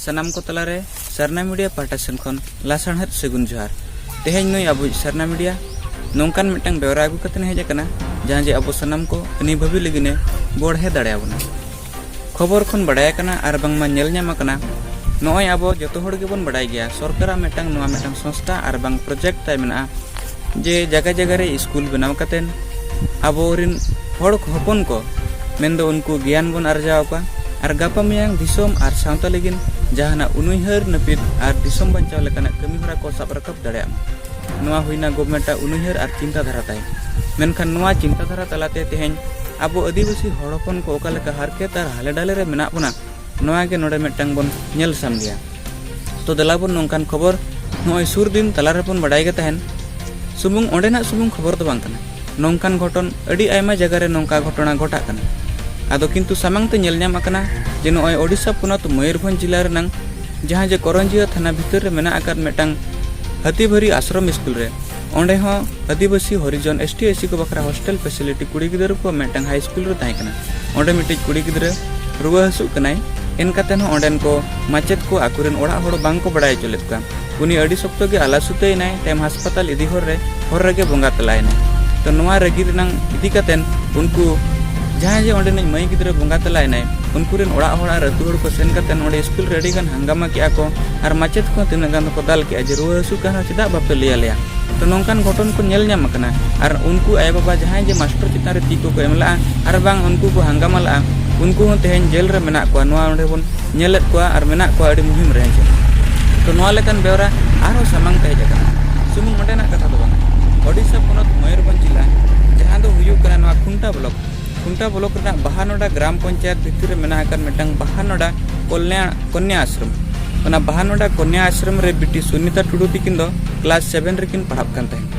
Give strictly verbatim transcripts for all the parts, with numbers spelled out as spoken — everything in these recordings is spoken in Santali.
ᱥᱟᱱᱟᱢ ᱠᱚ ᱛᱟᱞᱟᱨᱮ ᱥᱟᱨᱱᱟ ᱢᱤᱰᱤᱭᱟ ᱯᱟᱦᱴᱟ ᱥᱮᱱ ᱠᱷᱚᱱ ᱞᱟᱥᱟᱲᱦᱮᱫ ᱥᱟᱹᱜᱩᱱ ᱡᱚᱦᱟᱨ᱾ ᱛᱮᱦᱮᱧ ᱱᱩᱭ ᱟᱵᱚᱭᱤᱡ ᱥᱟᱨᱱᱟ ᱢᱤᱰᱤᱭᱟ ᱱᱚᱝᱠᱟᱱ ᱢᱤᱫᱴᱟᱝ ᱵᱮᱣᱨᱟ ᱟᱹᱜᱩ ᱠᱟᱛᱮ ᱦᱮᱡ ᱟᱠᱟᱱᱟ, ᱡᱟᱦᱟᱸ ᱡᱮ ᱟᱵᱚ ᱥᱟᱱᱟᱢ ᱠᱚ ᱟᱹᱱᱤ ᱵᱷᱟᱹᱵᱤ ᱞᱟᱹᱜᱤᱫ ᱮ ᱵᱚᱲᱦᱮ ᱫᱟᱲᱮᱭᱟᱵᱚᱱᱟ᱾ ᱠᱷᱚᱵᱚᱨ ᱠᱷᱚᱱ ᱵᱟᱲᱟᱭ ᱟᱠᱟᱱᱟ ᱟᱨ ᱵᱟᱝᱢᱟ ᱧᱮᱞ ᱧᱟᱢ ᱟᱠᱟᱱᱟ, ᱱᱚᱜᱼᱚᱭ ᱟᱵᱚ ᱡᱚᱛᱚ ᱦᱚᱲ ᱜᱮᱵᱚᱱ ᱵᱟᱲᱟᱭ ᱜᱮᱭᱟ, ᱥᱚᱨᱠᱟᱨᱟᱜ ᱢᱤᱫᱴᱟᱝ, ᱱᱚᱣᱟ ᱢᱤᱫᱴᱟᱝ ᱥᱚᱝᱥᱛᱷᱟ ᱟᱨ ᱵᱟᱝ ᱯᱨᱚᱡᱮᱠᱴ ᱛᱟᱭ ᱢᱮᱱᱟᱜᱼᱟ, ᱡᱮ ᱡᱟᱭᱜᱟ ᱡᱟᱭᱜᱟ ᱨᱮ ᱥᱠᱩᱞ ᱵᱮᱱᱟᱣ ᱠᱟᱛᱮᱱ ᱟᱵᱚᱨᱮᱱ ᱦᱚᱲ ᱦᱚᱯᱚᱱ ᱠᱚ, ᱢᱮᱱᱫᱚ ᱩᱱᱠᱩ ᱜᱮᱭᱟᱱ ᱵᱚᱱ ᱟᱨᱡᱟᱣ ᱟᱠᱚᱣᱟ ᱟᱨ ᱜᱟᱯᱟ ᱢᱮᱭᱟᱝ ᱫᱤᱥᱚᱢ ᱟᱨ ᱥᱟᱶᱛᱟ ᱞᱟᱹᱜᱤᱫ ᱡᱟᱦᱟᱱᱟᱜ ᱩᱱᱩᱭᱦᱟᱹᱨ ᱱᱟᱹᱯᱤᱛ ᱟᱨ ᱫᱤᱥᱚᱢ ᱵᱟᱧᱪᱟᱣ ᱞᱮᱠᱟᱱᱟᱜ ᱠᱟᱹᱢᱤ ᱦᱚᱨᱟ ᱠᱚ ᱥᱟᱵ ᱨᱟᱠᱟᱵ ᱫᱟᱲᱮᱭᱟᱜ ᱢᱟ᱾ ᱱᱚᱣᱟ ᱦᱩᱭᱱᱟ ᱜᱚᱵᱷᱢᱮᱱᱴᱟᱜ ᱩᱱᱩᱭᱦᱟᱹᱨ ᱟᱨ ᱪᱤᱱᱛᱟ ᱫᱷᱟᱨᱟ ᱛᱟᱭ᱾ ᱢᱮᱱᱠᱷᱟᱱ ᱱᱚᱣᱟ ᱪᱤᱱᱛᱟ ᱫᱷᱟᱨᱟ ᱛᱟᱞᱟᱛᱮ ᱛᱮᱦᱮᱧ ᱟᱵᱚ ᱟᱹᱫᱤᱵᱟᱹᱥᱤ ᱦᱚᱲ ᱦᱚᱯᱚᱱ ᱠᱚ ᱚᱠᱟ ᱞᱮᱠᱟ ᱦᱟᱨᱠᱮᱛ ᱟᱨ ᱦᱟᱞᱮ ᱰᱟᱞᱮ ᱨᱮ ᱢᱮᱱᱟᱜ ᱵᱚᱱᱟ, ᱱᱚᱣᱟ ᱜᱮ ᱱᱚᱰᱮ ᱢᱤᱫᱴᱟᱝ ᱵᱚᱱ ᱧᱮᱞ ᱥᱟᱢᱜᱮᱭᱟ᱾ ᱛᱚ ᱫᱮᱞᱟ ᱵᱚᱱ ᱱᱚᱝᱠᱟᱱ ᱠᱷᱚᱵᱚᱨ, ᱱᱚᱜᱼᱚᱭ ᱥᱩᱨ ᱫᱤᱱ ᱛᱟᱞᱟ ᱨᱮᱵᱚᱱ ᱵᱟᱰᱟᱭ ᱜᱮ ᱛᱟᱦᱮᱱ, ᱥᱩᱢᱩᱝ ᱚᱸᱰᱮᱱᱟᱜ ᱥᱩᱢᱩᱝ ᱠᱷᱚᱵᱚᱨ ᱫᱚ ᱵᱟᱝ ᱠᱟᱱᱟ᱾ ᱱᱚᱝᱠᱟᱱ ᱜᱷᱚᱴᱚᱱ ᱟᱹᱰᱤ ᱟᱭᱢᱟ ᱡᱟᱭᱜᱟ ᱨᱮ ᱱᱚᱝᱠᱟ ᱜᱷᱚᱴᱚᱱᱟ ᱜᱷᱚᱴᱟᱜ ᱠᱟᱱᱟ᱾ ᱟᱫᱚ ᱠᱤᱱᱛᱩ ᱥᱟᱢᱟᱝ ᱛᱮ ᱧᱮᱞ ᱧᱟᱢ ᱟᱠᱟᱱᱟ ᱡᱮ ᱱᱚᱜᱼᱚᱭ ᱳᱰᱤᱥᱟ ᱯᱚᱱᱚᱛ ᱢᱚᱭᱩᱨᱵᱷᱚᱸᱡᱽ ᱡᱤᱞᱟ ᱨᱮᱱᱟᱝ ᱡᱟᱦᱟᱸ ᱡᱮ ᱠᱚᱨᱚᱧᱡᱤᱭᱟᱹ ᱛᱷᱟᱱᱟ ᱵᱷᱤᱛᱤᱨ ᱨᱮ ᱢᱮᱱᱟᱜ ᱟᱠᱟᱫ ᱢᱤᱫᱴᱟᱝ ᱦᱟᱹᱛᱤᱵᱷᱟᱹᱨᱤ ᱟᱥᱨᱚᱢ ᱥᱠᱩᱞ ᱨᱮ, ᱚᱸᱰᱮ ᱦᱚᱸ ᱟᱹᱫᱤᱵᱟᱹᱥᱤ ᱦᱚᱨᱤᱡᱚᱱ ST SC ᱠᱚ ᱵᱟᱠᱷᱨᱟ ᱦᱳᱥᱴᱮᱞ ᱯᱷᱮᱥᱤᱞᱤᱴᱤ ᱠᱩᱲᱤ ᱜᱤᱫᱽᱨᱟᱹ ᱠᱚ ᱢᱤᱫᱴᱟᱝ ᱦᱟᱭ ᱥᱠᱩᱞ ᱨᱮ ᱛᱟᱦᱮᱸ ᱠᱟᱱᱟ᱾ ᱚᱸᱰᱮ ᱢᱤᱫᱴᱤᱡ ᱠᱩᱲᱤ ᱜᱤᱫᱽᱨᱟᱹ ᱨᱩᱣᱟᱹ ᱦᱟᱹᱥᱩᱜ ᱠᱟᱱᱟᱭ, ᱮᱱᱠᱟᱛᱮ ᱦᱚᱸ ᱚᱸᱰᱮᱱ ᱠᱚ ᱢᱟᱪᱮᱫ ᱠᱚ ᱟᱠᱚᱨᱮᱱ ᱚᱲᱟᱜ ᱦᱚᱲ ᱵᱟᱝ ᱠᱚ ᱵᱟᱲᱟᱭ ᱦᱚᱪᱚ ᱞᱮᱫ ᱠᱚᱣᱟ᱾ ᱩᱱᱤ ᱟᱹᱰᱤ ᱥᱚᱠᱛᱚ ᱜᱮ ᱟᱞᱟᱥᱩᱛᱟᱹᱭᱮᱱᱟᱭ᱾ ᱛᱟᱭᱚᱢ ᱦᱟᱥᱯᱟᱛᱟᱞ ᱤᱫᱤ ᱦᱚᱨ ᱨᱮ, ᱦᱚᱨ ᱨᱮᱜᱮ ᱵᱚᱸᱜᱟ ᱛᱟᱞᱟᱭᱮᱱᱟᱭ᱾ ᱛᱚ ᱱᱚᱣᱟ ᱨᱟᱹᱜᱤ ᱨᱮᱱᱟᱝ ᱤᱫᱤ ᱠᱟᱛᱮᱱ ᱩᱱᱠᱩ ᱡᱟᱦᱟᱸᱭ ᱡᱮ ᱚᱸᱰᱮᱱᱤᱡ ᱢᱟᱹᱭ ᱜᱤᱫᱽᱨᱟᱹ ᱵᱚᱸᱜᱟ ᱛᱟᱞᱟᱭᱮᱱᱟᱭ, ᱩᱱᱠᱩ ᱨᱮᱱ ᱚᱲᱟᱜ ᱦᱚᱲ ᱟᱨ ᱟᱹᱛᱩ ᱦᱚᱲ ᱠᱚ ᱥᱮᱱ ᱠᱟᱛᱮᱱ ᱚᱸᱰᱮ ᱥᱠᱩᱞ ᱨᱮ ᱟᱹᱰᱤ ᱜᱟᱱ ᱦᱟᱝᱜᱟᱢᱟ ᱠᱮᱜᱼᱟ ᱠᱚ ᱟᱨ ᱢᱟᱪᱮᱫ ᱠᱚᱦᱚᱸ ᱛᱤᱱᱟᱹᱜ ᱜᱟᱱ ᱫᱚᱠᱚ ᱫᱟᱞ ᱠᱮᱜᱼᱟ ᱡᱮ ᱨᱩᱣᱟᱹ ᱦᱟᱹᱥᱩ ᱠᱟᱱ ᱨᱮᱦᱚᱸ ᱪᱮᱫᱟᱜ ᱵᱟᱯᱮ ᱞᱟᱹᱭ ᱟᱞᱮᱭᱟ? ᱛᱚ ᱱᱚᱝᱠᱟᱱ ᱜᱷᱚᱴᱚᱱ ᱠᱚ ᱧᱮᱞ ᱧᱟᱢ ᱟᱠᱟᱱᱟ᱾ ᱟᱨ ᱩᱱᱠᱩ ᱟᱭᱳᱼᱵᱟᱵᱟ ᱡᱟᱦᱟᱸᱭ ᱡᱮ ᱢᱟᱥᱴᱚᱨ ᱪᱮᱛᱟᱱ ᱨᱮ ᱛᱤ ᱠᱚᱠᱚ ᱮᱢ ᱞᱟᱜᱼᱟ ᱟᱨ ᱵᱟᱝ ᱩᱱᱠᱩ ᱠᱚ ᱦᱟᱝᱜᱟᱢᱟ ᱞᱟᱜᱼᱟ, ᱩᱱᱠᱩ ᱦᱚᱸ ᱛᱮᱦᱮᱧ ᱡᱮᱞ ᱨᱮ ᱢᱮᱱᱟᱜ ᱠᱚᱣᱟ᱾ ᱱᱚᱣᱟ ᱚᱸᱰᱮ ᱵᱚᱱ ᱧᱮᱞᱮᱫ ᱠᱚᱣᱟ ᱟᱨ ᱢᱮᱱᱟᱜ ᱠᱚᱣᱟ ᱟᱹᱰᱤ ᱢᱩᱦᱤᱢ ᱨᱮ, ᱦᱮᱸ ᱪᱮ? ᱛᱚ ᱱᱚᱣᱟ ᱞᱮᱠᱟᱱ ᱵᱮᱣᱨᱟ ᱟᱨᱦᱚᱸ ᱥᱟᱢᱟᱝ ᱛᱮ ᱦᱮᱡ ᱟᱠᱟᱱᱟ᱾ ᱥᱩᱢᱩᱝ ᱚᱸᱰᱮᱱᱟᱜ ᱠᱟᱛᱷᱟ ᱫᱚ ᱵᱟᱝ, ᱳᱰᱤᱥᱟ ᱯᱚᱱᱚᱛ ᱢᱚᱭᱩᱨᱵᱷᱚᱸᱡᱽ ᱡᱮᱞᱟ, ᱡᱟᱦᱟᱸ ᱫᱚ ᱦᱩᱭᱩᱜ ᱠᱟᱱᱟ ᱱᱚᱣᱟ ᱠᱷᱩᱱᱴᱟ ᱵᱞᱚᱠ, ᱠᱷᱩᱱᱴᱟ ᱵᱞᱚᱠ ᱨᱮᱱᱟᱜ ᱵᱟᱦᱟᱱᱚᱰᱟ ᱜᱨᱟᱢ ᱯᱚᱧᱪᱟᱭᱮᱛ ᱵᱷᱤᱛᱤᱨ ᱨᱮ ᱢᱮᱱᱟᱜ ᱟᱠᱟᱫ ᱢᱤᱫᱴᱟᱝ ᱵᱟᱦᱟᱱᱚᱰᱟ ᱠᱚᱱᱭᱟ, ᱠᱚᱱᱭᱟ ᱟᱥᱨᱚᱢ᱾ ᱚᱱᱟ ᱵᱟᱦᱟᱱᱚᱰᱟ ᱠᱚᱱᱭᱟ ᱟᱥᱨᱚᱢ ᱨᱮ ᱵᱤᱴᱤ ᱥᱩᱱᱤᱛᱟ ᱴᱩᱰᱩ ᱛᱤᱠᱤᱱ ᱫᱚ ᱠᱞᱟᱥ ᱥᱮᱵᱷᱮᱱ ᱨᱮᱠᱤᱱ ᱯᱟᱲᱦᱟᱜ ᱠᱟᱱ ᱛᱟᱦᱮᱸᱫ᱾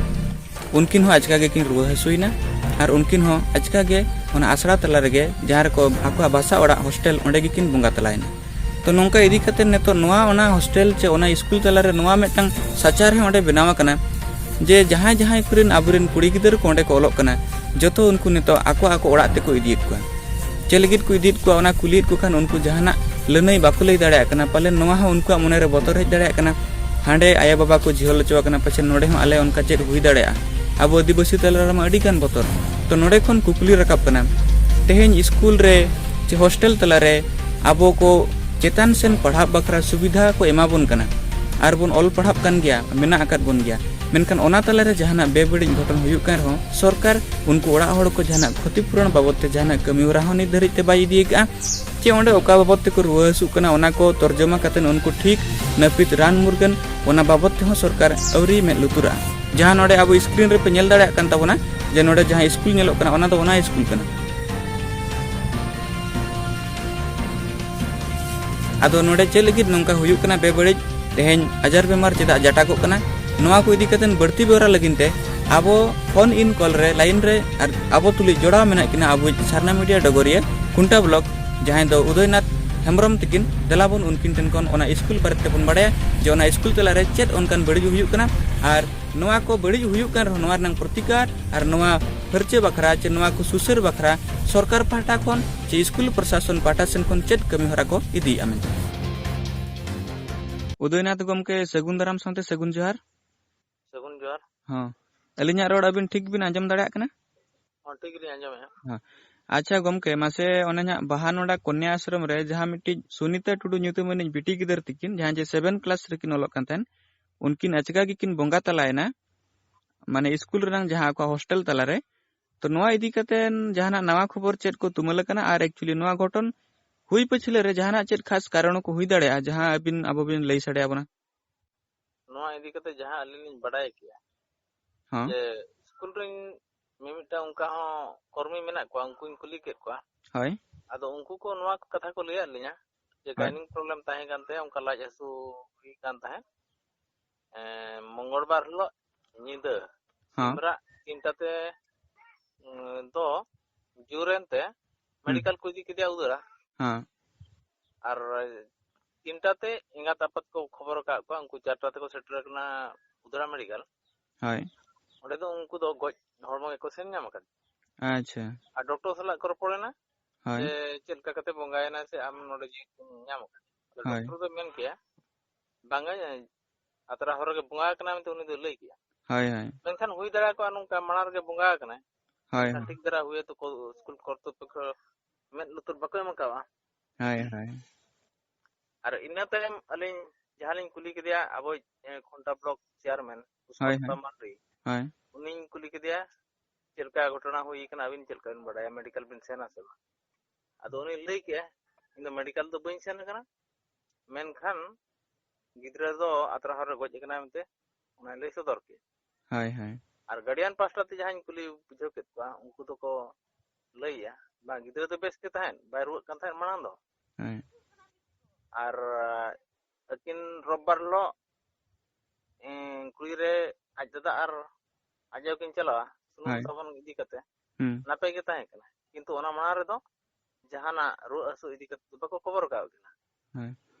ᱩᱱᱠᱤᱱ ᱦᱚᱸ ᱟᱪᱠᱟ ᱜᱮᱠᱤᱱ ᱨᱩᱣᱟᱹ ᱦᱟᱹᱥᱩᱭᱮᱱᱟ ᱟᱨ ᱩᱱᱠᱤᱱ ᱦᱚᱸ ᱟᱪᱠᱟ ᱜᱮ ᱚᱱᱟ ᱟᱥᱲᱟ ᱛᱟᱞᱟ ᱨᱮᱜᱮ, ᱡᱟᱦᱟᱸ ᱨᱮᱠᱚ ᱟᱠᱚᱣᱟᱜ ᱵᱟᱥᱟ ᱚᱲᱟᱜ ᱦᱳᱥᱴᱮᱞ, ᱚᱸᱰᱮ ᱜᱮᱠᱤᱱ ᱵᱚᱸᱜᱟ ᱛᱟᱞᱟᱭᱮᱱᱟ᱾ ᱛᱚ ᱱᱚᱝᱠᱟ ᱤᱫᱤ ᱠᱟᱛᱮ ᱱᱤᱛᱚᱜ ᱱᱚᱣᱟ, ᱚᱱᱟ ᱦᱳᱥᱴᱮᱞ ᱪᱮ ᱚᱱᱟ ᱥᱠᱩᱞ ᱛᱟᱞᱟᱨᱮ ᱱᱚᱣᱟ ᱢᱤᱫᱴᱟᱝ ᱥᱟᱪᱟᱨᱦᱮ ᱚᱸᱰᱮ ᱵᱮᱱᱟᱣ ᱟᱠᱟᱱᱟ ᱡᱮ ᱡᱟᱦᱟᱸᱭ ᱡᱟᱦᱟᱸᱭ ᱠᱚᱨᱮᱱ ᱟᱵᱚᱨᱮᱱ ᱠᱩᱲᱤ ᱜᱤᱫᱽᱨᱟᱹ ᱠᱚ ᱚᱸᱰᱮ ᱠᱚ ᱚᱞᱚᱜ ᱠᱟᱱᱟ, ᱡᱚᱛᱚ ᱩᱱᱠᱩ ᱱᱤᱛᱚᱜ ᱟᱠᱚ ᱟᱠᱚ ᱚᱲᱟᱜ ᱛᱮᱠᱚ ᱤᱫᱤᱭᱮᱫ ᱠᱚᱣᱟ᱾ ᱪᱮᱫ ᱞᱟᱹᱜᱤᱫ ᱠᱚ ᱤᱫᱤᱭᱮᱫ ᱠᱚᱣᱟ, ᱚᱱᱟ ᱠᱩᱞᱤᱭᱮᱫ ᱠᱚ ᱠᱷᱟᱱ ᱩᱱᱠᱩ ᱡᱟᱦᱟᱱᱟᱜ ᱞᱟᱹᱱᱟᱹᱭ ᱵᱟᱠᱚ ᱞᱟᱹᱭ ᱫᱟᱲᱮᱭᱟᱜ ᱠᱟᱱᱟ᱾ ᱯᱟᱞᱮᱱ ᱱᱚᱣᱟ ᱦᱚᱸ ᱩᱱᱠᱩᱣᱟᱜ ᱢᱚᱱᱮᱨᱮ ᱵᱚᱛᱚᱨ ᱦᱮᱡ ᱫᱟᱲᱮᱭᱟᱜ ᱠᱟᱱᱟ, ᱦᱟᱸᱰᱮ ᱟᱭᱳᱼᱵᱟᱵᱟ ᱠᱚ ᱡᱷᱤᱦᱚᱞ ᱦᱚᱪᱚ ᱟᱠᱟᱱᱟ, ᱯᱟᱪᱷᱮ ᱱᱚᱰᱮ ᱦᱚᱸ ᱟᱞᱮ ᱚᱱᱠᱟ ᱪᱮᱫ ᱦᱩᱭ ᱫᱟᱲᱮᱭᱟᱜᱼᱟ᱾ ᱟᱵᱚ ᱟᱹᱫᱤᱵᱟᱹᱥᱤ ᱛᱟᱞᱟ ᱨᱮᱢᱟ ᱟᱹᱰᱤ ᱜᱟᱱ ᱵᱚᱛᱚᱨ᱾ ᱛᱚ ᱱᱚᱰᱮ ᱠᱷᱚᱱ ᱠᱩᱠᱞᱤ ᱨᱟᱠᱟᱵ ᱠᱟᱱᱟ, ᱛᱮᱦᱮᱧ ᱥᱠᱩᱞ ᱨᱮ ᱪᱮ ᱦᱳᱥᱴᱮᱞ ᱛᱟᱞᱟᱨᱮ ᱟᱵᱚ ᱠᱚ ᱪᱮᱛᱟᱱ ᱥᱮᱱ ᱯᱟᱲᱦᱟᱜ ᱵᱟᱠᱷᱨᱟ ᱥᱩᱵᱤᱫᱷᱟ ᱠᱚ ᱮᱢᱟ ᱵᱚᱱ ᱠᱟᱱᱟ, ᱟᱨ ᱵᱚᱱ ᱚᱞ ᱯᱟᱲᱦᱟᱜ ᱠᱟᱱ ᱜᱮᱭᱟ, ᱢᱮᱱᱟᱜ ᱟᱠᱟᱫ ᱵᱚᱱ ᱜᱮᱭᱟ, ᱢᱮᱱᱠᱷᱟᱱ ᱚᱱᱟ ᱛᱟᱞᱟᱨᱮ ᱡᱟᱦᱟᱱᱟᱜ ᱵᱮᱵᱟᱹᱲᱤᱡ ᱜᱷᱚᱴᱚᱱ ᱦᱩᱭᱩᱜ ᱠᱟᱱ ᱨᱮᱦᱚᱸ ᱥᱚᱨᱠᱟᱨ ᱩᱱᱠᱩ ᱚᱲᱟᱜ ᱦᱚᱲ ᱠᱚ ᱡᱟᱦᱟᱱᱟᱜ ᱠᱷᱚᱛᱤ ᱯᱩᱨᱚᱱ ᱵᱟᱵᱚᱫ ᱛᱮ ᱡᱟᱦᱟᱱᱟᱜ ᱠᱟᱹᱢᱤ ᱦᱚᱨᱟ ᱦᱚᱸ ᱱᱤᱛ ᱫᱷᱟᱹᱨᱤᱡ ᱛᱮ ᱵᱟᱭ ᱤᱫᱤ ᱟᱠᱟᱫᱼᱟ᱾ ᱪᱮ ᱚᱸᱰᱮ ᱚᱠᱟ ᱵᱟᱵᱚᱫ ᱛᱮᱠᱚ ᱨᱩᱣᱟᱹ ᱦᱟᱹᱥᱩᱜ ᱠᱟᱱᱟ, ᱚᱱᱟ ᱠᱚ ᱛᱚᱨᱡᱚᱢᱟ ᱠᱟᱛᱮ ᱩᱱᱠᱩ ᱴᱷᱤᱠ ᱱᱟᱹᱯᱤᱛ ᱨᱟᱱ ᱢᱩᱨᱜᱟᱹᱱ, ᱚᱱᱟ ᱵᱟᱵᱚᱫ ᱛᱮᱦᱚᱸ ᱥᱚᱨᱠᱟᱨ ᱟᱹᱣᱨᱤ ᱢᱮᱫ ᱞᱩᱛᱩᱨᱟᱜᱼᱟ᱾ ᱡᱟᱦᱟᱸ ᱱᱚᱰᱮ ᱟᱵᱚ ᱥᱠᱨᱤᱱ ᱨᱮᱯᱮ ᱧᱮᱞ ᱫᱟᱲᱮᱭᱟᱜ ᱠᱟᱱ ᱛᱟᱵᱚᱱᱟ, ᱡᱮ ᱱᱚᱰᱮ ᱡᱟᱦᱟᱸ ᱥᱠᱩᱞ ᱧᱮᱞᱚᱜ ᱠᱟᱱᱟ, ᱚᱱᱟ ᱫᱚ ᱚᱱᱟ ᱥᱠᱩᱞ ᱠᱟᱱᱟ᱾ ᱟᱫᱚ ᱱᱚᱰᱮ ᱪᱮᱫ ᱞᱟᱹᱜᱤᱫ ᱱᱚᱝᱠᱟ ᱦᱩᱭᱩᱜ ᱠᱟᱱᱟ ᱵᱮᱵᱟᱹᱲᱤᱡ? ᱛᱮᱦᱮᱧ ᱟᱡᱟᱨ ᱵᱮᱢᱟᱨ ᱪᱮᱫᱟᱜ ᱡᱟᱴᱟᱜᱚᱜ ᱠᱟᱱᱟ? ᱱᱚᱣᱟ ᱠᱚ ᱤᱫᱤ ᱠᱟᱛᱮ ᱵᱟᱹᱲᱛᱤ ᱵᱮᱣᱨᱟ ᱞᱟᱹᱜᱤᱫ ᱛᱮ ᱟᱵᱚ ᱯᱷᱳᱱ ᱤᱱ ᱠᱚᱞ ᱨᱮ ᱞᱟᱭᱤᱱ ᱨᱮ ᱟᱨ ᱟᱵᱚ ᱛᱩᱞᱩᱡ ᱡᱚᱲᱟᱣ ᱢᱮᱱᱟᱜ ᱠᱤᱱᱟ ᱟᱵᱚᱭᱤᱡ ᱥᱟᱨᱱᱟ ᱢᱤᱰᱤᱭᱟ ᱰᱚᱜᱚᱨᱤᱭᱟᱹ ᱠᱷᱩᱱᱴᱟ ᱵᱞᱚᱠ, ᱡᱟᱦᱟᱸᱭ ᱫᱚ ᱩᱫᱚᱭᱱᱟᱛᱷ ᱦᱮᱢᱵᱨᱚᱢ ᱛᱤᱠᱤᱱ᱾ ᱫᱮᱞᱟ ᱵᱚᱱ ᱩᱱᱠᱤᱱ ᱴᱷᱮᱱ ᱠᱷᱚᱱ ᱚᱱᱟ ᱥᱠᱩᱞ ᱵᱟᱨᱮ ᱛᱮᱵᱚᱱ ᱵᱟᱲᱟᱭᱟ ᱡᱮ ᱚᱱᱟ ᱥᱠᱩᱞ ᱛᱟᱞᱟᱨᱮ ᱪᱮᱫ ᱚᱱᱠᱟᱱ ᱵᱟᱹᱲᱤᱡ ᱦᱩᱭᱩᱜ ᱠᱟᱱᱟ, ᱟᱨ ᱱᱚᱣᱟ ᱠᱚ ᱵᱟᱹᱲᱤᱡ ᱦᱩᱭᱩᱜ ᱠᱟᱱ ᱨᱮᱦᱚᱸ ᱱᱚᱣᱟ ᱨᱮᱱᱟᱜ ᱯᱨᱚᱛᱤᱠᱟᱨ ᱟᱨ ᱱᱚᱣᱟ ᱯᱷᱟᱹᱨᱪᱟᱹ ᱵᱟᱠᱷᱨᱟ ᱪᱮ ᱱᱚᱣᱟ ᱠᱚ ᱥᱩᱥᱟᱹᱨ ᱵᱟᱠᱷᱨᱟ ᱥᱚᱨᱠᱟᱨ ᱯᱟᱦᱴᱟ ᱠᱷᱚᱱ ᱪᱮ ᱥᱠᱩᱞ ᱯᱨᱚᱥᱟᱥᱚᱱ ᱯᱟᱦᱴᱟ ᱥᱮᱱ ᱠᱷᱚᱱ ᱪᱮᱫ ᱠᱟᱹᱢᱤ ᱦᱚᱨᱟ ᱠᱚ ᱤᱫᱤᱭᱮᱫᱼᱟ ᱢᱮᱱᱛᱮ᱾ ᱩᱫᱚᱭᱱᱟᱛᱷ ᱜᱚᱢᱠᱮ, ᱥᱟᱹᱜᱩᱱ ᱫᱟᱨᱟᱢ ᱥᱟᱶᱛᱮ ᱥᱟᱹᱜᱩᱱ ᱡᱚᱦᱟᱨ᱾ ᱥᱟᱹᱜᱩᱱ ᱡᱚᱦᱟᱨ᱾ ᱦᱚᱸ, ᱟᱹᱞᱤᱧᱟᱜ ᱨᱚᱲ ᱟᱹᱵᱤᱱ ᱴᱷᱤᱠ ᱵᱤᱱ ᱟᱸᱡᱚᱢ ᱫᱟᱲᱮᱭᱟᱜ ᱠᱟᱱᱟ? ᱦᱚᱸ, ᱴᱷᱤᱠ ᱜᱮᱞᱤᱧ ᱟᱸᱡᱚᱢᱮᱫᱼᱟ᱾ ᱦᱚᱸ᱾ ᱟᱪᱪᱷᱟ ᱜᱚᱢᱠᱮ, ᱢᱟᱥᱮ ᱚᱱᱮ ᱦᱟᱸᱜ ᱵᱟᱦᱟ ᱱᱚᱰᱟ ᱠᱚᱱᱭᱟ ᱟᱥᱨᱚᱢ ᱨᱮ ᱡᱟᱦᱟᱸ ᱢᱤᱫᱴᱤᱡ ᱥᱩᱱᱤᱛᱟ ᱴᱩᱰᱩ ᱧᱩᱛᱩᱢᱟᱱᱤᱡ ᱵᱤᱴᱤ ᱜᱤᱫᱟᱹᱨ ᱛᱤᱠᱤᱱ, ᱡᱟᱦᱟᱸ ᱡᱮ ᱥᱮᱵᱷᱮᱱ ᱠᱞᱟᱥ ᱨᱮᱠᱤᱱ ᱚᱞᱚᱜ ᱠᱟᱱ ᱛᱟᱦᱮᱸᱱ, ᱩᱱᱠᱤᱱ ᱟᱪᱠᱟ ᱜᱮᱠᱤᱱ ᱵᱚᱸᱜᱟ ᱛᱟᱞᱟᱭᱮᱱᱟ, ᱢᱟᱱᱮ ᱥᱠᱩᱞ ᱨᱮᱱᱟᱝ ᱡᱟᱦᱟᱸ ᱟᱠᱚᱣᱟᱜ ᱦᱳᱥᱴᱮᱞ ᱛᱟᱞᱟᱨᱮ᱾ ᱛᱚ ᱱᱚᱣᱟ ᱤᱫᱤ ᱠᱟᱛᱮ ᱡᱟᱦᱟᱱᱟᱜ ᱱᱟᱣᱟ ᱠᱷᱚᱵᱚᱨ ᱪᱮᱫ ᱠᱚ ᱛᱩᱢᱟᱹᱞ ᱟᱠᱟᱱᱟ? ᱟᱨ actually ᱱᱚᱣᱟ ᱜᱷᱚᱴᱚᱱ ᱦᱩᱭ ᱯᱟᱹᱪᱷᱞᱟᱹ ᱨᱮ ᱡᱟᱦᱟᱱᱟᱜ ᱪᱮᱫ ᱠᱷᱟᱥ ᱠᱟᱨᱚᱱ ᱠᱚ ᱦᱩᱭ ᱫᱟᱲᱮᱭᱟᱜᱼᱟ, ᱡᱟᱦᱟᱸ ᱟᱹᱵᱤᱱ ᱟᱵᱚ ᱵᱤᱱ ᱞᱟᱹᱭ ᱥᱟᱰᱮ ᱟᱵᱚᱱᱟ? ᱱᱚᱣᱟ ᱤᱫᱤ ᱠᱟᱛᱮ ᱡᱟᱦᱟᱸ ᱟᱹᱞᱤᱧ ᱞᱤᱧ ᱵᱟᱰᱟᱭ ᱠᱮᱜᱼᱟ, ᱦᱚᱸ᱾ ᱡᱮ ᱥᱠᱩᱞ ᱨᱮᱱ ᱢᱤᱢᱤᱫᱴᱟᱝ ᱚᱱᱠᱟ ᱦᱚᱸ ᱠᱚᱨᱢᱤ ᱢᱮᱱᱟᱜ ᱠᱚᱣᱟ, ᱩᱱᱠᱩᱧ ᱠᱩᱞᱤ ᱠᱮᱫ ᱠᱚᱣᱟ᱾ ᱦᱳᱭ᱾ ᱟᱫᱚ ᱩᱱᱠᱩ ᱠᱚ ᱱᱚᱣᱟ ᱠᱟᱛᱷᱟ ᱠᱚ ᱞᱟᱹᱭᱟᱫ ᱞᱤᱧᱟ ᱡᱮ ᱦᱳᱭ᱾ ᱜᱟᱭᱱᱤᱝ ᱯᱨᱚᱵᱞᱮᱢ ᱛᱟᱦᱮᱸ ᱠᱟᱱ ᱛᱟᱭᱟ, ᱚᱱᱠᱟ ᱞᱟᱡ ᱦᱟᱹᱥᱩ ᱦᱩᱭ ᱠᱟᱱ ᱛᱟᱦᱮᱸᱫ᱾ ᱮᱸ, ᱢᱚᱝᱜᱚᱞ ᱵᱟᱨ ᱦᱤᱞᱳᱜ ᱧᱤᱫᱟᱹ ᱦᱚᱸ᱾ ᱥᱤᱢᱨᱟᱜ ᱛᱤᱱᱴᱟ ᱛᱮ, ᱩᱸ, ᱫᱚ ᱡᱳᱨᱮᱱ ᱛᱮ ᱦᱩᱸ᱾ ᱢᱮᱰᱤᱠᱮᱞ ᱠᱚ ᱤᱫᱤ ᱠᱮᱫᱮᱭᱟ ᱩᱫᱟᱹᱨᱟ᱾ ᱦᱚᱸ᱾ ᱟᱨ ᱛᱤᱱᱴᱟ ᱛᱮ ᱮᱸᱜᱟᱛ ᱟᱯᱟᱛ ᱠᱚ ᱠᱷᱚᱵᱚᱨ ᱟᱠᱟᱫ ᱠᱚᱣᱟ, ᱩᱱᱠᱩ ᱪᱟᱨᱴᱟ ᱛᱮᱠᱚ ᱥᱮᱴᱮᱨ ᱟᱠᱟᱱᱟ ᱩᱫᱟᱹᱨᱟ ᱢᱮᱰᱤᱠᱮᱞ᱾ ᱦᱳᱭ᱾ ᱚᱸᱰᱮ ᱫᱚ ᱩᱱᱠᱩ ᱫᱚ ᱜᱚᱡ ᱦᱚᱲᱢᱚ ᱜᱮᱠᱚ ᱥᱮᱱ ᱧᱟᱢ ᱟᱠᱟᱫᱟ᱾ ᱟᱪᱪᱷᱟ᱾ ᱟᱨ ᱰᱚᱠᱴᱚᱨ ᱥᱟᱞᱟᱜ ᱠᱚ ᱨᱚᱯᱚᱲᱮᱱᱟ᱾ ᱦᱳᱭ᱾ ᱥᱮ ᱪᱮᱫ ᱞᱮᱠᱟ ᱠᱟᱛᱮ ᱵᱚᱸᱜᱟᱭᱮᱱᱟ ᱥᱮ ᱟᱢ ᱱᱚᱰᱮ ᱡᱤᱣᱤ ᱠᱚᱢ ᱧᱟᱢ ᱟᱠᱟᱫᱟ᱾ ᱟᱫᱚ ᱦᱳᱭ᱾ ᱰᱚᱠᱴᱚᱨ ᱫᱚ ᱢᱮᱱ ᱠᱮᱭᱟ, ᱵᱟᱝᱟ, ᱟᱛᱨᱟ ᱦᱚᱨ ᱨᱮᱜᱮ ᱵᱚᱸᱜᱟ ᱟᱠᱟᱱᱟ ᱢᱮᱱᱛᱮ ᱩᱱᱤ ᱫᱚ ᱞᱟᱹᱭ ᱠᱮᱭᱟ᱾ ᱦᱳᱭ, ᱦᱳᱭ᱾ ᱢᱮᱱᱠᱷᱟᱱ ᱦᱩᱭ ᱫᱟᱲᱮᱭᱟᱠᱚᱣᱟ ᱱᱚᱝᱠᱟ ᱢᱟᱲᱟᱝ ᱨᱮᱜᱮ ᱵᱚᱸᱜᱟ ᱟᱠᱟᱱᱟᱭ᱾ ᱦᱳᱭ, ᱮᱱᱠᱷᱟᱱ ᱴᱷᱤᱠ ᱫᱷᱟᱨᱟ ᱦᱩᱭ ᱛᱚᱠᱚ ᱥᱠᱩᱞ ᱠᱚᱨᱛᱨᱤᱯᱚᱠᱠᱷᱚ ᱢᱮᱫ ᱞᱩᱛᱩᱨ ᱵᱟᱠᱚ ᱮᱢ ᱟᱠᱟᱫᱼᱟ᱾ ᱦᱳᱭ, ᱦᱳᱭ᱾ ᱟᱨ ᱤᱱᱟᱹ ᱛᱟᱭᱚᱢ ᱟᱹᱞᱤᱧ ᱡᱟᱦᱟᱸ ᱞᱤᱧ ᱠᱩᱞᱤ ᱠᱮᱫᱮᱭᱟ ᱟᱵᱚᱭᱤᱡ, ᱮ, ᱠᱷᱩᱱᱴᱟ ᱵᱞᱚᱠ ᱪᱮᱭᱟᱨᱢᱮᱱ ᱦᱳᱭ, ᱯᱩᱥᱯᱟ ᱦᱳᱭ᱾ ᱢᱟᱱᱰᱤ, ᱦᱳᱭ᱾ ᱩᱱᱤᱧ ᱠᱩᱞᱤ ᱠᱮᱫᱮᱭᱟ, "ᱪᱮᱫ ᱞᱮᱠᱟ ᱜᱷᱚᱴᱚᱱᱟ ᱦᱩᱭ ᱟᱠᱟᱱᱟ, ᱟᱹᱵᱤᱱ ᱪᱮᱫ ᱞᱮᱠᱟ ᱵᱤᱱ ᱵᱟᱰᱟᱭᱟ, ᱢᱮᱰᱤᱠᱮᱞ ᱵᱤᱱ ᱥᱮᱱᱟ ᱥᱮ ᱵᱟᱝ?" ᱟᱫᱚ ᱩᱱᱤ ᱞᱟᱹᱭ ᱠᱮᱜᱼᱟ, "ᱤᱧ ᱫᱚ ᱢᱮᱰᱤᱠᱮᱞ ᱫᱚ ᱵᱟᱹᱧ ᱥᱮᱱ ᱟᱠᱟᱱᱟ, ᱢᱮᱱᱠᱷᱟᱱ ᱜᱤᱫᱽᱨᱟᱹ ᱫᱚ ᱟᱛᱨᱟ ᱦᱚᱨ ᱨᱮ ᱜᱚᱡ ᱟᱠᱟᱱᱟᱭ ᱢᱮᱱᱛᱮ ᱚᱱᱟᱭ ᱞᱟᱹᱭ ᱥᱚᱫᱚᱨ ᱠᱮᱜᱼᱟ᱾ ᱦᱳᱭ, ᱦᱳᱭ᱾ ᱟᱨ ᱜᱟᱨᱰᱤᱭᱟᱱ ᱯᱟᱥᱴᱟ ᱛᱮ ᱡᱟᱦᱟᱸᱧ ᱠᱩᱞᱤ ᱵᱩᱡᱷᱟᱹᱣ ᱠᱮᱫ ᱠᱚᱣᱟ, ᱩᱱᱠᱩ ᱫᱚᱠᱚ ᱞᱟᱹᱭᱮᱜᱼᱟ, ᱵᱟᱝ, ᱜᱤᱫᱽᱨᱟᱹ ᱫᱚ ᱵᱮᱥ ᱜᱮ ᱛᱟᱦᱮᱸᱫ, ᱵᱟᱭ ᱨᱩᱣᱟᱹᱜ ᱠᱟᱱ ᱛᱟᱦᱮᱸᱫ ᱢᱟᱲᱟᱝ ᱫᱚ᱾ ᱦᱳᱭ᱾ ᱟᱨ ᱟᱹᱠᱤᱱ ᱨᱳᱵᱵᱟᱨ ᱦᱤᱞᱳᱜ, ᱮᱸ, ᱠᱩᱲᱤ ᱨᱮ ᱟᱡ ᱫᱟᱫᱟ ᱟᱨ ᱟᱡ ᱟᱭᱳ ᱠᱤᱱ ᱪᱟᱞᱟᱣᱟ ᱥᱩᱱᱩᱢ ᱦᱳᱭ᱾ ᱥᱟᱵᱚᱱ ᱤᱫᱤ ᱠᱟᱛᱮ, ᱦᱩᱸ᱾ ᱱᱟᱯᱟᱭ ᱜᱮ ᱛᱟᱦᱮᱸ ᱠᱟᱱᱟ, ᱠᱤᱱᱛᱩ ᱚᱱᱟ ᱢᱟᱲᱟᱝ ᱨᱮᱫᱚ ᱡᱟᱦᱟᱱᱟᱜ ᱨᱩᱣᱟᱹ ᱦᱟᱹᱥᱩ ᱤᱫᱤ ᱠᱟᱛᱮ ᱫᱚ ᱵᱟᱠᱚ ᱠᱷᱚᱵᱚᱨ ᱟᱠᱟᱫ ᱠᱤᱱᱟ᱾ ᱦᱳᱭ᱾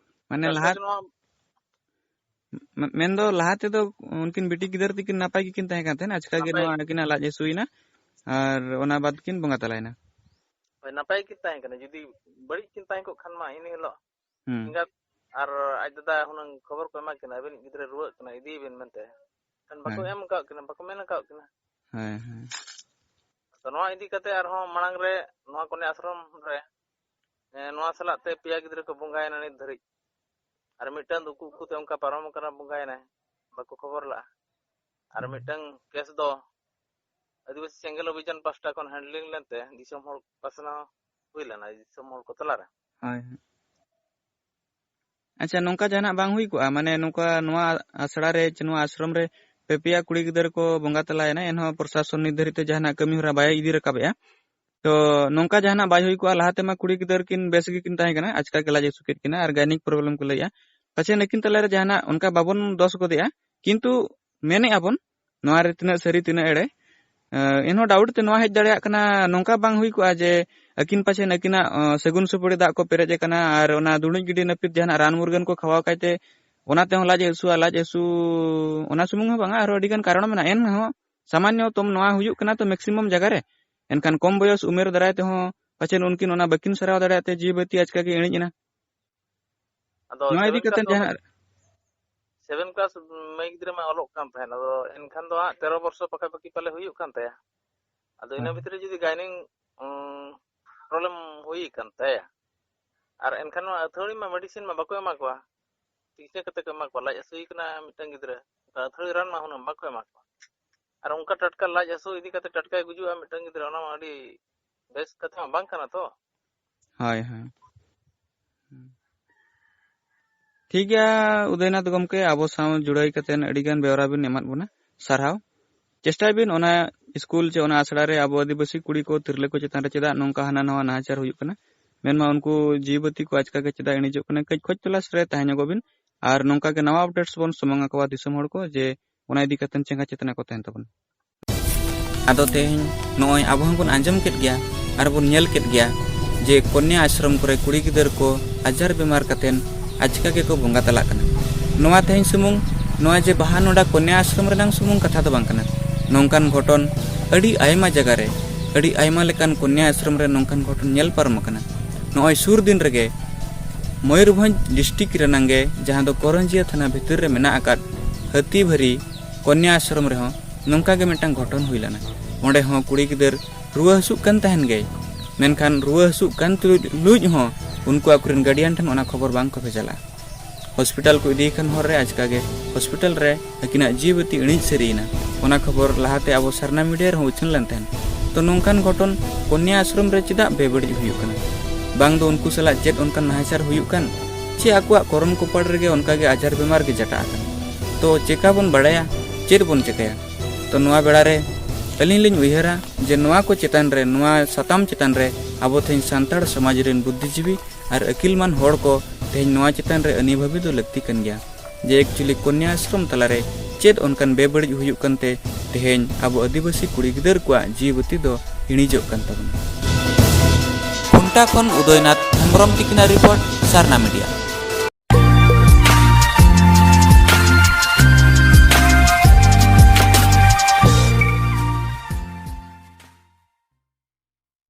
ᱢᱟᱱᱮ ᱛᱟᱨ ᱞᱟᱦᱟ, ᱡᱚᱱᱱᱚ ᱢᱮ-, ᱢᱮᱱᱫᱚ ᱞᱟᱦᱟ ᱛᱮᱫᱚ ᱩᱱᱠᱤᱱ ᱵᱤᱴᱤ ᱜᱤᱫᱟᱹᱨ ᱛᱟᱹᱠᱤᱱ ᱱᱟᱯᱟᱭ ᱜᱮᱠᱤᱱ ᱛᱟᱦᱮᱸ ᱠᱟᱱ ᱛᱟᱦᱮᱸᱱᱟ, ᱟᱪᱠᱟ ᱜᱮ ᱱᱟᱯᱟᱭ ᱱᱚᱣᱟ ᱟᱹᱠᱤᱱᱟᱜ ᱞᱟᱡ ᱦᱟᱹᱥᱩᱭᱮᱱᱟ ᱟᱨ ᱚᱱᱟ ᱵᱟᱫ ᱠᱤᱱ ᱵᱚᱸᱜᱟ ᱛᱟᱞᱟᱭᱮᱱᱟ᱾ ᱦᱳᱭ, ᱱᱟᱯᱟᱭ ᱜᱮᱠᱤᱱ ᱛᱟᱦᱮᱸ ᱠᱟᱱᱟ᱾ ᱡᱩᱫᱤ ᱵᱟᱹᱲᱤᱡ ᱠᱤᱱ ᱛᱟᱦᱮᱸ ᱠᱚᱜ ᱠᱷᱟᱱ ᱢᱟ ᱤᱱᱟᱹ ᱦᱤᱞᱳᱜ ᱦᱩᱸ᱾ ᱮᱸᱜᱟᱛ ᱟᱨ ᱟᱡ ᱫᱟᱫᱟ ᱦᱩᱱᱟᱹᱝ ᱠᱷᱚᱵᱚᱨ ᱠᱚ ᱮᱢᱟ ᱠᱤᱱᱟ, "ᱟᱹᱵᱤᱱᱤᱡ ᱜᱤᱫᱽᱨᱟᱹ ᱨᱩᱣᱟᱹᱜ ᱠᱟᱱᱟ, ᱤᱫᱤᱭᱮᱵᱤᱱ" ᱢᱮᱱᱛᱮ᱾ ᱮᱱᱠᱷᱟᱱ ᱵᱟᱠᱚ ᱦᱳᱭ᱾ ᱮᱢ ᱟᱠᱟᱫ ᱠᱤᱱᱟ, ᱵᱟᱠᱚ ᱢᱮᱱ ᱟᱠᱟᱫ ᱠᱤᱱᱟ᱾ ᱦᱳᱭ, ᱦᱳᱭ᱾ ᱛᱚ, ᱱᱚᱣᱟ ᱤᱫᱤ ᱠᱟᱛᱮ ᱟᱨᱦᱚᱸ ᱢᱟᱲᱟᱝ ᱨᱮ ᱱᱚᱣᱟ ᱠᱚᱱᱭᱟ ᱟᱥᱨᱚᱢ ᱨᱮ, ᱮ, ᱱᱚᱣᱟ ᱥᱟᱞᱟᱜ ᱛᱮ ᱯᱮᱭᱟ ᱜᱤᱫᱽᱨᱟᱹ ᱠᱚ ᱵᱚᱸᱜᱟᱭᱮᱱᱟ ᱱᱤᱛ ᱫᱷᱟᱹᱨᱤᱡ᱾ ᱟᱨ ᱢᱤᱫᱴᱟᱝ ᱫᱚ ᱩᱠᱩ ᱩᱠᱩ ᱛᱮ ᱚᱱᱠᱟ ᱯᱟᱨᱚᱢ ᱟᱠᱟᱱᱟ, ᱵᱚᱸᱜᱟᱭᱮᱱᱟᱭ, ᱵᱟᱠᱚ ᱠᱷᱚᱵᱚᱨ ᱞᱟᱜᱼᱟ᱾ ᱟᱨ ᱢᱤᱫᱴᱟᱝ ᱠᱮᱥ ᱫᱚ ᱟᱹᱫᱤᱵᱟᱹᱥᱤ ᱥᱮᱸᱜᱮᱞ ᱚᱵᱷᱤᱡᱟᱱ ᱯᱟᱥᱴᱟ ᱠᱷᱚᱱ ᱦᱮᱱᱰᱞᱤᱝ ᱞᱮᱱᱛᱮ ᱫᱤᱥᱚᱢ ᱦᱚᱲ ᱯᱟᱥᱱᱟᱣ ᱦᱩᱭ ᱞᱮᱱᱟ, ᱫᱤᱥᱚᱢ ᱦᱚᱲ ᱠᱚ ᱛᱟᱞᱟᱨᱮ᱾ ᱦᱳᱭ, ᱦᱳᱭ᱾ ᱟᱪᱪᱷᱟ, ᱱᱚᱝᱠᱟ ᱡᱟᱦᱟᱱᱟᱜ ᱵᱟᱝ ᱦᱩᱭ ᱠᱚᱜᱼᱟ? ᱢᱟᱱᱮ, ᱱᱚᱝᱠᱟ ᱱᱚᱣᱟ ᱟᱥᱲᱟ ᱨᱮ ᱪᱮ ᱱᱚᱣᱟ ᱟᱥᱨᱚᱢ ᱨᱮ ᱯᱮ ᱯᱮᱭᱟ ᱠᱩᱲᱤ ᱜᱤᱫᱽᱨᱟᱹ ᱠᱚ ᱵᱚᱸᱜᱟ ᱛᱟᱞᱟᱭᱮᱱᱟ, ᱮᱱᱦᱚᱸ ᱯᱨᱚᱥᱟᱥᱚᱱ ᱱᱤᱛ ᱫᱷᱟᱹᱨᱤᱡ ᱛᱮ ᱡᱟᱦᱟᱱᱟᱜ ᱠᱟᱹᱢᱤ ᱦᱚᱨᱟ ᱵᱟᱭ ᱤᱫᱤ ᱨᱟᱠᱟᱵᱮᱜᱼᱟ᱾ ᱛᱚ, ᱱᱚᱝᱠᱟ ᱡᱟᱦᱟᱱᱟᱜ ᱵᱟᱭ ᱦᱩᱭ ᱠᱚᱜᱼᱟ, ᱞᱟᱦᱟ ᱛᱮᱢᱟ ᱠᱩᱲᱤ ᱜᱤᱫᱟᱹᱨ ᱠᱤᱱ ᱵᱮᱥ ᱜᱮᱠᱤᱱ ᱛᱟᱦᱮᱸ ᱠᱟᱱᱟ, ᱟᱪᱠᱟ ᱜᱮ ᱞᱟᱡ ᱦᱟᱹᱥᱩ ᱠᱮᱫ ᱠᱤᱱᱟ ᱟᱨ ᱜᱟᱭᱱᱤᱠ ᱯᱨᱚᱵᱞᱮᱢ ᱠᱚ ᱞᱟᱹᱭᱮᱜᱼᱟ᱾ ᱯᱟᱪᱷᱮ ᱱᱩᱠᱤᱱ ᱛᱟᱞᱟᱨᱮ ᱡᱟᱦᱟᱱᱟᱜ ᱚᱱᱠᱟ ᱵᱟᱵᱚᱱ ᱫᱚᱥ ᱜᱚᱫᱮᱜᱼᱟ, ᱠᱤᱱᱛᱩ ᱢᱮᱱᱮᱜᱼᱟ ᱵᱚᱱ, ᱱᱚᱣᱟ ᱨᱮ ᱛᱤᱱᱟᱹᱜ ᱥᱟᱹᱨᱤ, ᱛᱤᱱᱟᱹᱜ ᱮᱲᱮ᱾ ᱮᱸ, ᱮᱱᱦᱚᱸ ᱰᱟᱣᱩᱴ ᱛᱮ ᱱᱚᱣᱟ ᱦᱮᱡ ᱫᱟᱲᱮᱭᱟᱜ ᱠᱟᱱᱟ, ᱱᱚᱝᱠᱟ ᱵᱟᱝ ᱦᱩᱭ ᱠᱚᱜᱼᱟ ᱡᱮ ᱟᱹᱠᱤᱱ ᱯᱟᱪᱷᱮ ᱟᱹᱠᱤᱱᱟᱜ, ᱚ, ᱥᱟᱹᱜᱩᱱ ᱥᱩᱯᱟᱹᱲᱤ ᱫᱟᱜ ᱠᱚ ᱯᱮᱨᱮᱡ ᱟᱠᱟᱱᱟ ᱟᱨ ᱚᱱᱟ ᱫᱩᱲᱩᱡ ᱜᱤᱰᱤ ᱱᱟᱹᱯᱤᱛ ᱡᱟᱦᱟᱱᱟᱜ ᱨᱟᱱ ᱢᱩᱨᱜᱟᱹᱱ ᱠᱚ ᱠᱷᱟᱣᱟᱣ ᱠᱟᱭᱛᱮ ᱚᱱᱟ ᱛᱮᱦᱚᱸ ᱞᱟᱡ ᱦᱟᱹᱥᱩᱣᱟ, ᱞᱟᱡ ᱦᱟᱹᱥᱩ, ᱚᱱᱟ ᱥᱩᱢᱩᱝ ᱦᱚᱸ ᱵᱟᱝᱟ, ᱟᱨᱦᱚᱸ ᱟᱹᱰᱤ ᱜᱟᱱ ᱠᱟᱨᱚᱱ ᱢᱮᱱᱟᱜᱼᱟ᱾ ᱮᱱᱦᱚᱸ ᱥᱟᱢᱟᱱᱱᱚ ᱛᱚᱢ ᱱᱚᱣᱟ ᱦᱩᱭᱩᱜ ᱠᱟᱱᱟ ᱛᱚ ᱢᱮᱠᱥᱤᱢᱟᱢ ᱡᱟᱭᱜᱟ ᱨᱮ᱾ ᱮᱱᱠᱷᱟᱱ ᱠᱚᱢ ᱵᱚᱭᱚᱥ ᱩᱢᱮᱨ ᱫᱟᱨᱟᱭ ᱛᱮᱦᱚᱸ ᱯᱟᱪᱮᱫ ᱩᱱᱠᱤᱱ ᱚᱱᱟ ᱵᱟᱹᱠᱤᱱ ᱥᱟᱨᱟᱣ ᱫᱟᱲᱮᱭᱟᱜ ᱛᱮ ᱡᱤᱣᱤ ᱵᱟᱹᱛᱤ ᱟᱪᱠᱟ ᱜᱮ ᱤᱬᱤᱡ ᱮᱱᱟ᱾ ᱟᱫᱚ ᱱᱚᱣᱟ ᱤᱫᱤ ᱥᱮᱵᱷᱮᱱ ᱠᱟᱛᱮ ᱠᱞᱟᱥ ᱡᱟᱦᱟᱸ ᱥᱮᱵᱷᱮᱱ ᱠᱞᱟᱥ ᱢᱟᱹᱭ ᱜᱤᱫᱽᱨᱟᱹ ᱢᱟ ᱚᱞᱚᱜ ᱠᱟᱱ ᱛᱟᱦᱮᱸᱱ, ᱟᱫᱚ ᱮᱱᱠᱷᱟᱱ ᱫᱚ ᱦᱟᱸᱜ ᱛᱮᱨᱚ ᱵᱚᱨᱥᱚ ᱯᱟᱠᱟ ᱯᱟᱠᱤ ᱯᱟᱞᱮ ᱦᱩᱭᱩᱜ ᱠᱟᱱ ᱛᱟᱭᱟ᱾ ᱟᱫᱚ ᱤᱱᱟᱹ ᱦᱮᱸ᱾ ᱵᱷᱤᱛᱨᱤ ᱡᱩᱫᱤ ᱜᱟᱭᱱᱤᱝ ᱯᱨᱚᱵᱞᱮᱢ ᱦᱩᱭ ᱟᱠᱟᱱ ᱛᱟᱭᱟ, ᱟᱨ ᱮᱱᱠᱷᱟᱱ ᱢᱟ ᱟᱹᱛᱷᱟᱹᱲᱤ ᱢᱟ ᱢᱮᱰᱤᱥᱤᱱ ᱢᱟ ᱵᱟᱠᱚ ᱮᱢᱟ ᱠᱚᱣᱟ᱾ ᱪᱤᱠᱤᱛᱥᱟ ᱠᱟᱛᱮ ᱠᱚ ᱮᱢᱟ ᱠᱚᱣᱟ, ᱞᱟᱡ ᱦᱟᱹᱥᱩᱭᱮ ᱠᱟᱱᱟ ᱢᱤᱫᱴᱟᱝ ᱜᱤᱫᱽᱨᱟᱹ, ᱟᱹᱛᱷᱟᱹᱲᱤ ᱨᱟᱱ ᱢᱟ ᱦᱩᱱᱟᱹᱝ ᱵᱟᱠᱚ ᱮᱢᱟ ᱠᱚᱣᱟ᱾ ᱟᱨ ᱚᱱᱠᱟ ᱴᱟᱴᱠᱟ ᱞᱟᱡ ᱦᱟᱹᱥᱩ ᱤᱫᱤ ᱠᱟᱛᱮ ᱴᱟᱴᱠᱟᱭ ᱜᱩᱡᱩᱜᱼᱟ ᱢᱤᱫᱴᱟᱝ ᱜᱤᱫᱽᱨᱟᱹ, ᱚᱱᱟ ᱢᱟ ᱟᱹᱰᱤ ᱵᱮᱥ ᱠᱟᱛᱷᱟ ᱢᱟ ᱵᱟᱝ ᱠᱟᱱᱟ ᱛᱚ᱾ ᱦᱳᱭ, ᱦᱳᱭ᱾ ᱴᱷᱤᱠ ᱜᱮᱭᱟ, ᱩᱫᱚᱭᱱᱟᱛᱷ ᱜᱚᱢᱠᱮ, ᱟᱵᱚ ᱥᱟᱶ ᱡᱩᱲᱟᱹᱣ ᱠᱟᱛᱮ ᱟᱹᱰᱤ ᱜᱟᱱ ᱵᱮᱣᱨᱟ ᱵᱤᱱ ᱮᱢᱟᱫ ᱵᱚᱱᱟ, ᱥᱟᱨᱦᱟᱣ᱾ ᱪᱮᱥᱴᱟᱭ ᱵᱤᱱ ᱚᱱᱟ ᱥᱠᱩᱞ ᱪᱮ ᱚᱱᱟ ᱟᱥᱲᱟ ᱨᱮ ᱟᱵᱚ ᱟᱹᱫᱤᱵᱟᱹᱥᱤ ᱠᱩᱲᱤ ᱠᱚ, ᱛᱤᱨᱞᱟᱹ ᱠᱚ ᱪᱮᱛᱟᱱ ᱨᱮ ᱪᱮᱫᱟᱜ ᱱᱚᱝᱠᱟ ᱦᱟᱱᱟ ᱱᱟᱣᱟ ᱱᱟᱦᱟᱪᱟᱨ ᱦᱩᱭᱩᱜ ᱠᱟᱱᱟ, ᱢᱮᱱᱢᱟ ᱩᱱᱠᱩ ᱡᱤᱣᱤ ᱵᱟᱹᱛᱤ ᱠᱚ ᱟᱪᱠᱟ ᱜᱮ ᱪᱮᱫᱟᱜ ᱤᱬᱤᱡᱚᱜ ᱠᱟᱱᱟ, ᱠᱟᱹᱡ ᱠᱷᱚᱡᱽ ᱛᱚᱞᱟᱥ ᱨᱮ ᱛᱟᱦᱮᱸ ᱧᱚᱜᱚᱜ ᱵᱤᱱ᱾ ᱟᱨ ᱱᱚᱝᱠᱟ ᱜᱮ ᱱᱟᱣᱟ updates ᱵᱚᱱ ᱥᱚᱢᱟᱝ ᱟᱠᱚᱣᱟ ᱫᱤᱥᱚᱢ ᱦᱚᱲ ᱠᱚ, ᱡᱮ ᱚᱱᱟ ᱤᱫᱤ ᱠᱟᱛᱮ ᱪᱮᱸᱜᱷᱟ ᱪᱮᱛᱱᱟ ᱠᱚ ᱛᱟᱦᱮᱱ ᱛᱟᱵᱚᱱᱟ᱾ ᱟᱫᱚ ᱛᱮᱦᱮᱧ ᱱᱚᱜᱼᱚᱭ ᱟᱵᱚ ᱦᱚᱸᱵᱚᱱ ᱟᱸᱡᱚᱢ ᱠᱮᱫ ᱜᱮᱭᱟ ᱟᱨ ᱵᱚᱱ ᱧᱮᱞ ᱠᱮᱫ ᱜᱮᱭᱟ ᱡᱮ ᱠᱚᱱᱭᱟ ᱟᱥᱨᱚᱢ ᱠᱚᱨᱮ ᱠᱩᱲᱤ ᱜᱤᱫᱟᱹᱨ ᱠᱚ ᱟᱡᱟᱨ ᱵᱮᱢᱟᱨ ᱠᱟᱛᱮᱱ ᱟᱪᱠᱟ ᱜᱮᱠᱚ ᱵᱚᱸᱜᱟ ᱛᱟᱞᱟᱜ ᱠᱟᱱᱟ᱾ ᱱᱚᱣᱟ ᱛᱮᱦᱮᱧ ᱥᱩᱢᱩᱝ, ᱱᱚᱣᱟ ᱡᱮ ᱵᱟᱦᱟ ᱱᱚᱰᱟ ᱠᱚᱱᱭᱟ ᱟᱥᱨᱚᱢ ᱨᱮᱱᱟᱝ ᱥᱩᱢᱩᱝ ᱠᱟᱛᱷᱟ ᱫᱚ ᱵᱟᱝ ᱠᱟᱱᱟ᱾ ᱱᱚᱝᱠᱟᱱ ᱜᱷᱚᱴᱚᱱ ᱟᱹᱰᱤ ᱟᱭᱢᱟ ᱡᱟᱭᱜᱟ ᱨᱮ, ᱟᱹᱰᱤ ᱟᱭᱢᱟ ᱞᱮᱠᱟᱱ ᱠᱚᱱᱭᱟ ᱟᱥᱨᱚᱢ ᱨᱮ ᱱᱚᱝᱠᱟᱱ ᱜᱷᱚᱴᱚᱱ ᱧᱮᱞ ᱯᱟᱨᱚᱢ ᱟᱠᱟᱱᱟ᱾ ᱱᱚᱜᱼᱚᱭ ᱥᱩᱨ ᱫᱤᱱ ᱨᱮᱜᱮ ᱢᱚᱭᱩᱨᱵᱷᱚᱸᱡᱽ district ᱨᱮᱱᱟᱝ ᱜᱮ, ᱡᱟᱦᱟᱸ ᱫᱚ ᱠᱚᱨᱚᱧᱡᱤᱭᱟᱹ ᱛᱷᱟᱱᱟ ᱵᱷᱤᱛᱤᱨ ᱨᱮ ᱢᱮᱱᱟᱜ ᱟᱠᱟᱫ ᱦᱟᱹᱛᱤᱵᱷᱟᱹᱨᱤ ᱠᱚᱱᱭᱟ ᱟᱥᱨᱚᱢ ᱨᱮᱦᱚᱸ ᱱᱚᱝᱠᱟ ᱜᱮ ᱢᱤᱫᱴᱟᱝ ᱜᱷᱚᱴᱚᱱ ᱦᱩᱭ ᱞᱮᱱᱟ᱾ ᱚᱸᱰᱮ ᱦᱚᱸ ᱠᱩᱲᱤ ᱜᱤᱫᱟᱹᱨ ᱨᱩᱣᱟᱹ ᱦᱟᱹᱥᱩᱜ ᱠᱟᱱ ᱛᱟᱦᱮᱱ ᱜᱮᱭ, ᱢᱮᱱᱠᱷᱟᱱ ᱨᱩᱣᱟᱹ ᱦᱟᱹᱥᱩᱜ ᱠᱟᱱ ᱛᱩᱞᱩᱡ ᱞᱩᱡ ᱦᱚᱸ ᱩᱱᱠᱩ ᱟᱠᱚᱨᱮᱱ guardian ᱴᱷᱮᱱ ᱚᱱᱟ ᱠᱷᱚᱵᱚᱨ ᱵᱟᱝ ᱠᱚ ᱵᱷᱮᱡᱟ ᱞᱮᱫᱼᱟ᱾ ᱦᱚᱥᱯᱤᱴᱟᱞ ᱠᱚ ᱤᱫᱤᱭᱮ ᱠᱷᱟᱱ ᱦᱚᱨ ᱨᱮ ᱟᱪᱠᱟ ᱜᱮ ᱦᱚᱥᱯᱤᱴᱟᱞ ᱨᱮ ᱟᱹᱠᱤᱱᱟᱜ ᱡᱤᱣᱤ ᱵᱟᱹᱛᱤ ᱤᱬᱤᱡ ᱥᱟᱹᱨᱤᱭᱮᱱᱟ᱾ ᱚᱱᱟ ᱠᱷᱚᱵᱚᱨ ᱞᱟᱦᱟᱛᱮ ᱟᱵᱚ ᱥᱟᱨᱱᱟ media ᱨᱮᱦᱚᱸ ᱩᱪᱷᱟᱹᱱ ᱞᱮᱱ ᱛᱟᱦᱮᱸᱱ᱾ ᱛᱚ ᱱᱚᱝᱠᱟᱱ ᱜᱷᱚᱴᱚᱱ ᱠᱚᱱᱭᱟ ᱟᱥᱨᱚᱢ ᱨᱮ ᱪᱮᱫᱟᱜ ᱵᱮᱵᱟᱹᱲᱤᱡ ᱦᱩᱭᱩᱜ ᱠᱟᱱᱟ? ᱵᱟᱝ ᱫᱚ ᱩᱱᱠᱩ ᱥᱟᱞᱟᱜ ᱪᱮᱫ ᱚᱱᱠᱟᱱ ᱱᱟᱦᱟᱪᱟᱨ ᱦᱩᱭᱩᱜ ᱠᱟᱱ, ᱪᱮ ᱟᱠᱚᱣᱟᱜ ᱠᱚᱨᱚᱢ ᱠᱚᱯᱟᱲ ᱨᱮᱜᱮ ᱚᱱᱠᱟᱜᱮ ᱟᱡᱟᱨ ᱵᱮᱢᱟᱨ ᱜᱮ ᱡᱟᱴᱟ ᱟᱠᱟᱱᱟ? ᱛᱚ ᱪᱮᱠᱟ ᱵᱚᱱ ᱵᱟᱲᱟᱭᱟ, ᱪᱮᱫ ᱵᱚᱱ ᱪᱮᱠᱟᱭᱟ? ᱛᱚ ᱱᱚᱣᱟ ᱵᱮᱲᱟ ᱨᱮ ᱟᱹᱞᱤᱧ ᱞᱤᱧ ᱩᱭᱦᱟᱹᱨᱟ ᱡᱮ ᱱᱚᱣᱟ ᱠᱚ ᱪᱮᱛᱟᱱ ᱨᱮ, ᱱᱚᱣᱟ ᱥᱟᱛᱟᱢ ᱪᱮᱛᱟᱱ ᱨᱮ ᱟᱵᱚ ᱛᱮᱦᱮᱧ ᱥᱟᱱᱛᱟᱲ ᱥᱚᱢᱟᱡᱽ ᱨᱮᱱ ᱵᱩᱫᱽᱫᱷᱤᱡᱤᱵᱤ ᱟᱨ ᱟᱹᱠᱤᱞᱢᱟᱱ ᱦᱚᱲ ᱠᱚ ᱛᱮᱦᱮᱧ ᱱᱚᱣᱟ ᱪᱮᱛᱟᱱ ᱨᱮ ᱟᱹᱱᱤ ᱵᱷᱟᱹᱵᱤ ᱫᱚ ᱞᱟᱹᱠᱛᱤ ᱠᱟᱱ ᱜᱮᱭᱟ ᱡᱮ actually ᱠᱚᱱᱭᱟ ᱟᱥᱨᱚᱢ ᱛᱟᱞᱟᱨᱮ ᱪᱮᱫ ᱚᱱᱠᱟᱱ ᱵᱮᱵᱟᱹᱲᱤᱡ ᱦᱩᱭᱩᱜ ᱠᱟᱱᱛᱮ ᱛᱮᱦᱮᱧ ᱟᱵᱚ ᱟᱹᱫᱤᱵᱟᱹᱥᱤ ᱠᱩᱲᱤ ᱜᱤᱫᱟᱹᱨ ᱠᱚᱣᱟᱜ ᱡᱤᱣᱤ ᱵᱟᱹᱛᱤ ᱫᱚ ᱤᱬᱤᱡᱚᱜ ᱠᱟᱱ ᱛᱟᱵᱚᱱᱟ᱾ ᱠᱷᱩᱱᱴᱟ ᱠᱷᱚᱱ ᱩᱫᱚᱭᱱᱟᱛᱷ ᱦᱮᱢᱵᱨᱚᱢ ᱛᱤᱠᱤᱱᱟᱜ report, ᱥᱟᱨᱱᱟ media᱾